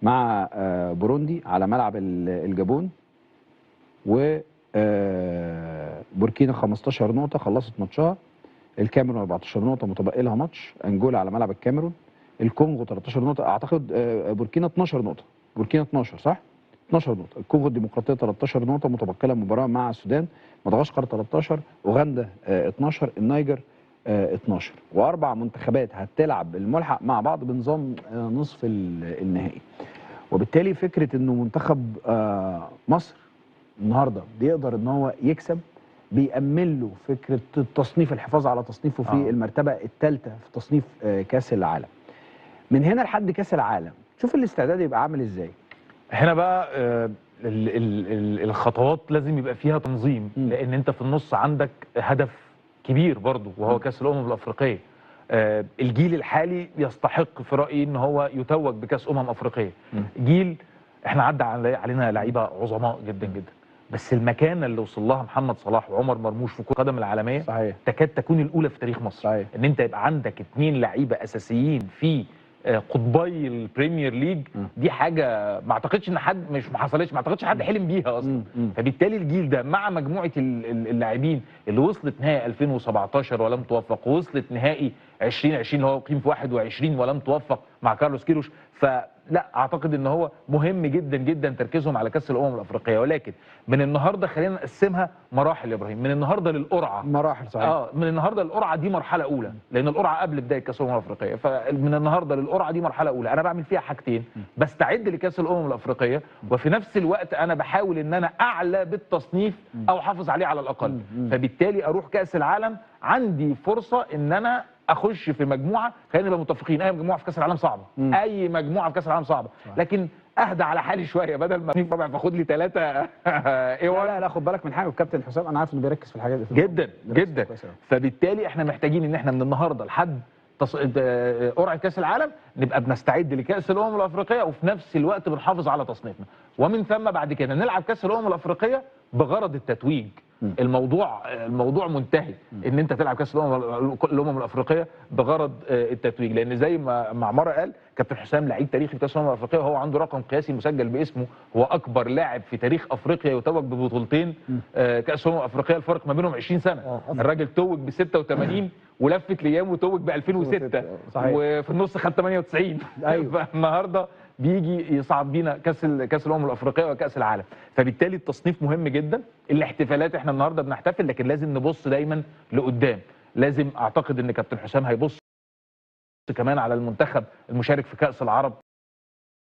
مع بوروندي على ملعب الجابون، و بوركينا 15 نقطة خلصت ماتشها، الكاميرون 14 نقطة متبقي لها ماتش، انجولا على ملعب الكاميرون، الكونغو 13 نقطة، اعتقد بوركينا 12 نقطة، بوركينا 12 صح؟ 12 نقطة، الكونغو الديمقراطية 13 نقطة متبقي لها مباراة مع السودان، مدغشقر 13، اوغندا 12، النيجر 12، واربع منتخبات هتلعب الملحق مع بعض بنظام نصف النهائي. وبالتالي فكرة انه منتخب مصر النهارده بيقدر ان هو يكسب، بيأمن له فكرة التصنيف، الحفاظ على تصنيفه في المرتبة الثالثة في تصنيف كاس العالم. من هنا لحد كاس العالم شوف الاستعداد يبقى عامل ازاي. هنا بقى الخطوات لازم يبقى فيها تنظيم، لان انت في النص عندك هدف كبير برضو وهو كاس الامم الافريقية. الجيل الحالي يستحق في رايي ان هو يتوج بكاس افريقية. جيل احنا عدى علينا لعيبة عظماء جدا جدا، بس المكانة اللي وصل لها محمد صلاح وعمر مرموش في كره القدم العالمية صحيح. تكاد تكون الاولى في تاريخ مصر. صحيح. ان انت يبقى عندك 2 لعيبة اساسيين في قطبي ال Premier League، دي حاجة ما اعتقدش ان حد مش ما حصلتش، ما اعتقدش حد حلم بيها اصلا. فبالتالي الجيل ده مع مجموعة اللاعبين اللي وصلت نهائي 2017 ولم توفق، ووصلت نهائي 2020 اللي هو اقيم في 21 ولم توفق مع كارلوس كيروش، فلا اعتقد ان هو مهم جدا جدا تركيزهم على كاس الامم الافريقية. ولكن من النهارده خلينا نقسمها مراحل يا ابراهيم، من النهارده للقرعه مراحل. صحيح. من النهارده للقرعه دي مرحلة اولى، لان القرعة قبل بداية كاس الامم الافريقية، فمن النهارده للقرعه دي مرحلة اولى انا بعمل فيها حاجتين، بستعد لكاس الامم الافريقية، وفي نفس الوقت انا بحاول ان انا اعلى بالتصنيف او احافظ عليه على الاقل. فبالتالي اروح كاس العالم عندي فرصة ان انا اخش في مجموعة، خلينا نبقى متفقين اي مجموعة في كاس العالم صعبة، اي مجموعة في كاس العالم صعبة، لكن اهدى على حالي شوية بدل ما رابع فاخد لي 3. لا لا خد بالك من حاجة، والكابتن حسام انا عارف انه بيركز في الحاجات دي جدا جدا. فبالتالي احنا محتاجين ان احنا من النهارده لحد قرعه كاس العالم نبقى بنستعد لكاس الامم الافريقية، وفي نفس الوقت بنحافظ على تصنيفنا، ومن ثم بعد كده نلعب كاس الامم الافريقية بغرض التتويج. الموضوع منتهي ان انت تلعب كاس الامم الافريقية بغرض التتويج، لان زي ما معمره قال كابتن حسام لعيب تاريخي في كاس الامم الافريقية، وهو عنده رقم قياسي مسجل باسمه، هو اكبر لاعب في تاريخ افريقيا يتوج ببطولتين كاس الامم الافريقية، الفرق ما بينهم 20 سنة. الراجل توج ب 86 ولفت الايام وتوج ب 2006. صحيح. وفي النص خد 98. ايوه. فالنهارده بيجي يصعد بينا كاس الامم الافريقية وكاس العالم، فبالتالي التصنيف مهم جدا. الاحتفالات احنا النهارده بنحتفل، لكن لازم نبص دايما لقدام. لازم اعتقد ان كابتن حسام هيبص كمان على المنتخب المشارك في كاس العرب.